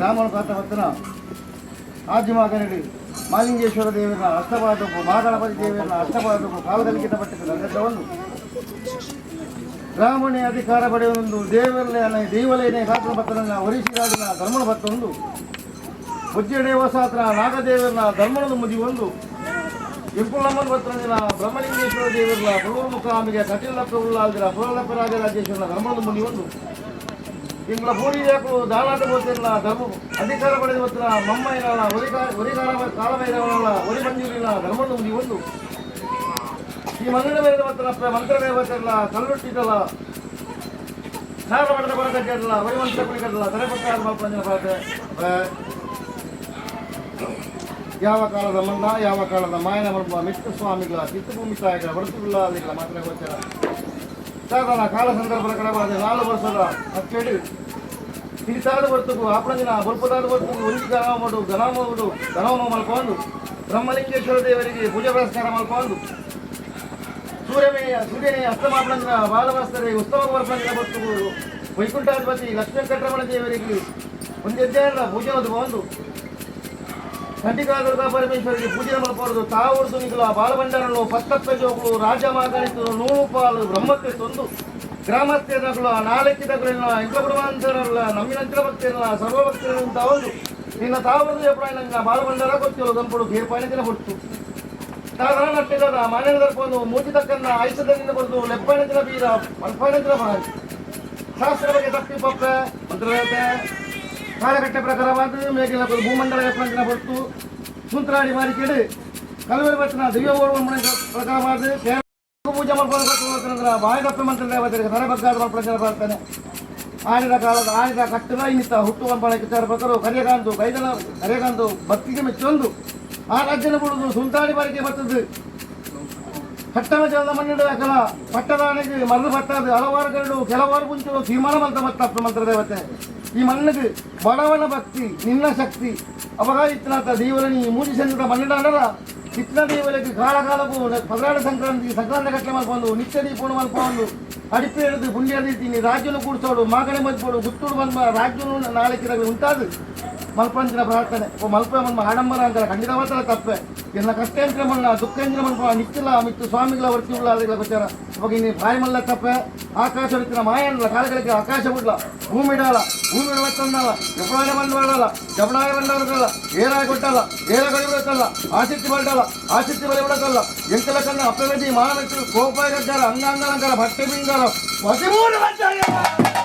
ಗ್ರಾಮನ ಬತ್ತನ ಆಜಿಮಾಗನಡಿ ಮಾಲಿಂಗೇಶ್ವರ ದೇವರ ಅಷ್ಟಪಾದಕ್ಕೂ, ಮಹಾಗಣಪತಿ ದೇವರ ಅಷ್ಟಪಾದಕ್ಕೂ ಕಾಲದಲ್ಲಿಕ್ಕಿತ ಪಟ್ಟಿದ್ದ ಒಂದು ಬ್ರಾಹ್ಮಣಿ ಅಧಿಕಾರ ಪಡೆಯುವುದೊಂದು ದೇವರಲೇನ ದೇವಲೇನೆ ಕಾತನ ಬತ್ತನ ಒರಿಸಿರಾಡಿನ ಧರ್ಮನ ಬತ್ತೊಂದು ಉಜ್ಜೆ ದೇವಸಾತ್ರ ನಾಗದೇವರನ ಧರ್ಮನದ ಮುದಿ ಒಂದು ಇಂಪುಲಮ್ಮನ ಬತ್ತನಿನ ಬ್ರಹ್ಮಲಿಂಗೇಶ್ವರ ದೇವರ ಪುಳೂರು ಮುಖಾಂಬಿಗೆ ಕಟಿಲಪ್ಪ ಉಳ್ಳಾಲ್ದಿರ ಪುರಲಪ್ಪ ರಾಜರಾಜೇಶ್ವರನ ಧರ್ಮದ ಮುದಿ ಒಂದು ಇಂಗ್ಲ ಪೂರಿಯಾಕುಲು ದಾನಾಟ ಬೋತಿರ್ಲ ಧರ್ಮ ಅಧಿಕಾರ ಪಡೆದ ಬತ್ತಿನ ಮಮ್ಮಯ್ಯನ ಒರಿಕಾರ ಕಾಲಭೈರವನ ಒರಿ ಮಂಜೂರಿನ ಧರ್ಮದ ಮುದಿ ಒಂದು ಈ ಮಂದಿರ ಮೇಲೆ ಬತ್ತಿನ ಮಂತ್ರ ದೇವತೆಲ್ಲ ಕಲ್ಲುಟ್ಟಿದಲ್ಲ ಸಾರ ಪಡೆದ ಕೊರಗಜ್ಜಲ್ಲ ಒರಿ ಮಂತ್ರ ಕುಳಿಕಲ್ಲ ತಲೆಪಟ್ಟ ಮಲ್ಪಂಜನ ಪಾತೆ. ಯಾವ ಕಾಲದ ಮನ್ನ, ಯಾವ ಕಾಲದ ಮಾಯನ ಮಲ್ಪ ಮಿತ್ರ ಸ್ವಾಮಿಗಳ ಚಿತ್ತಭೂಮಿ ತಾಯಿಗಳ ಹೊರತುಳ್ಳಾದಿಗಳ ಮಾತ್ರ ಗೋಚರ. ಸಾಧಾರಣ ಕಾಲ ಸಂದರ್ಭದ ಕಡವಾದ 4 ವರ್ಷದ ಅಚ್ಚಡಿ ತಿಳಿತಾದ ಹೊರ್ತುಗು ಆಪಣದಿನ ಬಲ್ಪದಾದ ಹೊರ್ತುಗು ಒಂಜಿ ಗಣಮಡು ಗಣಮಡು ಗಣಮ ಮಲ್ಕೊಂಡು ಬ್ರಹ್ಮಲಿಂಗೇಶ್ವರ ದೇವರಿಗೆ ಪೂಜೆ ಪುರಸ್ಕಾರ ಮಲ್ಕೊಂಡು ಸೂರ್ಯನೇ ಸೂರ್ಯನೇ ಅಸ್ತಮಾಪಣಂದ್ರ ಬಾಲವಸ್ತರೆ ಉತ್ಸವ ಬರ್ಪಂದ್ರ ಹೊರ್ತುಗು ವೈಕುಂಠಾಧಿಪತಿ ಲಕ್ಷ್ಮೀ ವೆಂಕಟರಮಣ ದೇವರಿಗೆ ಒಂದು ಹೆಜ್ಜೆಯನ್ನ ಪೂಜೆ ಒಂದು ಖಂಡಿಕಾ ದುರ್ಗಾ ಪರಮೇಶ್ವರಿಗೆ ಪೂಜೆ ಮಲ್ಪೋದು. ತಾವೂರ್ದು ನಿಗುಲ ಬಾಲಭಂಡಾರನು ಪತ್ತಪ್ಪ ಜೋಗುಳು ರಾಜ ಮಾಗಾಣಿತು ನೂರು ಪಾಲು ಬ್ರಹ್ಮಕ್ಕೆ ತೊಂದು ಗ್ರಾಮಸ್ಥರಗಳು ನಾಲೆಕ್ಕಿದಗಳಿಲ್ಲ ಇಂದ್ರಬ್ರಹ್ಮಾಂತರಲ್ಲ ನಮ್ಮಿನಂತರ ಭಕ್ತಿರಲ್ಲ ಸರ್ವಭಕ್ತಿರಲ್ಲ ತಾವೊಂದು ನಿನ್ನ ತಾವೂರ್ದು ಎಪ್ಪಡ ನನ್ನ ಬಾಲಭಂಡಾರ ಗೊತ್ತಿಲ್ಲ ಗಂಪಡು ಗೀರ್ಪಾಣಿ ದಿನ ಹೊಟ್ಟು ತಾದನ ನಟ್ಟಿಲ್ಲದ ಮಾನ್ಯ ದರ್ಪೊಂದು ಮೂತಿ ತಕ್ಕನ್ನ ಆಯುಷದಿಂದ ಬರೆದು ಲೆಪ್ಪಾಣ ದಿನ ಬೀರ ಮಲ್ಪಾಣ ದಿನ ಬಾರಿ ಶಾಸ್ತ್ರ ಬಗ್ಗೆ ತಪ್ಪಿ ಪಪ್ಪೆ ಮಂತ್ರದೇವತೆ ಕಾಲಘಟ್ಟ ಪ್ರಕಾರವಾದ ಮೇಗಿನ ಭೂಮಂಡಲ ಯಪ್ಪನ ಹೊರತು ಸುಂತ್ರಾಡಿ ಮಾರಿಕೆಡು ಕಲ್ವರಿ ಬತ್ತಿನ ದಿವ್ಯ ಓರ್ವ ಪ್ರಕಾರವಾದ ಪೂಜೆ ಮಾಡ್ಕೊಂಡು ಬಾಯಿದಪ್ಪ ಮಂತ್ರ ದೇವತೆಗೆ ತಲೆ ಬಗ್ಗಾದ ಮಾಡ್ಕೊಂಡು ಬರ್ತಾನೆ. ಆಣಿದ ಕಾಲದ ಆಣಿದ ಕಟ್ಟದ ಇನ್ನಿತ್ತ ಹುಟ್ಟುವ ಪ್ರಕಾರ ಕರಿಯಕಾಂತು ಕೈದನ ಕರಿಯಕಾಂತು ಭಕ್ತಿಗೆ ಮೆಚ್ಚೊಂದು ಆ ರಾಜ್ಯನ ಬಿಡುದು ಸುಂತಾಡಿ ಬಾರಿಕೆ ಬರ್ತದೆ. ಕಟ್ಟಮ ಜಲದ ಮಣ್ಣಿಡ ಕಲ ಪಟ್ಟದಾನಿಗೆ ಮರದು ಬರ್ತದೆ. ಹಲವಾರು ಗರಡು ಕೆಲವಾರು ಮುಂಚೆ ತೀರ್ಮಾನ ಮಂತ್ರ ಮತ್ತ ಮಂತ್ರ ದೇವತೆ ಈ ಮಣ್ಣಿಗೆ ಬಡವನ ಭಕ್ತಿ ನಿನ್ನ ಶಕ್ತಿ ಅವಾಗ ಇತ್ತನಾಥ ದೇವರ ನೀ ಮೂಜಿ ಸೆಂದ ಮಣ್ಣಿಡ ಅಂಡಲ ಇತ್ತನ ದೇವರಿಗೆ ಕಾಲ ಕಾಲಕ್ಕೂ 12 ಸಂಕ್ರಾಂತಿ ಸಂಕ್ರಾಂತಿ ಕಟ್ಟಲೆ ಮಲ್ಪೊಂದು ನಿತ್ಯ ದೀಪವನ್ನು ಮಲ್ಪೊಂದು ಅಡಿಪೆ ಹಿಡಿದು ಪುಣ್ಯ ರೀತಿ ರಾಜ್ಯನು ಕೂಡಿಸೋಡು ಮಾಗಣೆ ಮಲ್ಪೋಡು ಗುತ್ತೂಡು ಬಂದ ರಾಜ್ಯನು ನಾಳೆಕ್ಕಿದಾಗ ಉಂಟಾದು ಮಲ್ಪಂಚಿನ ಪ್ರಾರ್ಥನೆ. ಓ ಮಲ್ಪ ಮನ್ಮ ಆಡಂಬರ ಅಂತಾರೆ ಖಂಡಿತವಾದ ತಪ್ಪೆ. ಎಲ್ಲ ಕಷ್ಟೇಂದ್ರ ಮಣ್ಣ ದುಃಖೇಂದ್ರ ಮಲ್ಪ ನಿತ್ತಿಲ್ಲ ಮಿತ್ತು ಸ್ವಾಮಿಗಳ ವರ್ತಿ ಉಳ್ಳ ಅದಕ್ಕೆ ಗೊತ್ತಾರ. ಇವಾಗ ಇನ್ನು ಬಾಯಿ ಮಲ್ಲ ತಪ್ಪೆ ಆಕಾಶ ಬಿತ್ತಿನ ಮಾಯನಲ್ಲ ಕಾಲಗಳಿಗೆ ಆಕಾಶ ಬಿಡ್ಲ ಭೂಮಿ ಇಡಲ್ಲ ಭೂಮಿ ಇಡವತ್ತಂದಲ್ಲ ಎಪ್ಪಡಾಯ ಬಂದು ಮಾಡಲ್ಲ ಜಬಡಾಯ ಬಂದವರಲ್ಲ ಏರಾಯ ಕೊಟ್ಟಲ್ಲ ಏರ ಕಡಿಬಿಡತ್ತಲ್ಲ ಆಸಕ್ತಿ ಬಲ್ಟಲ್ಲ ಆಸಕ್ತಿ ಬಲಿ ಬಿಡತ್ತಲ್ಲ ಎಂಕಲ ಕಣ್ಣ ಅಪ್ಪವೇದಿ ಮಾನವೆತ್ತು ಕೋಪಾಯ ಗಡ್ಡಾರ ಅಂಗಾಂಗಾಲಂಕಾರ ಬಟ್ಟೆ ಬಿಂಗಾರ 13 ವರ್ಷ.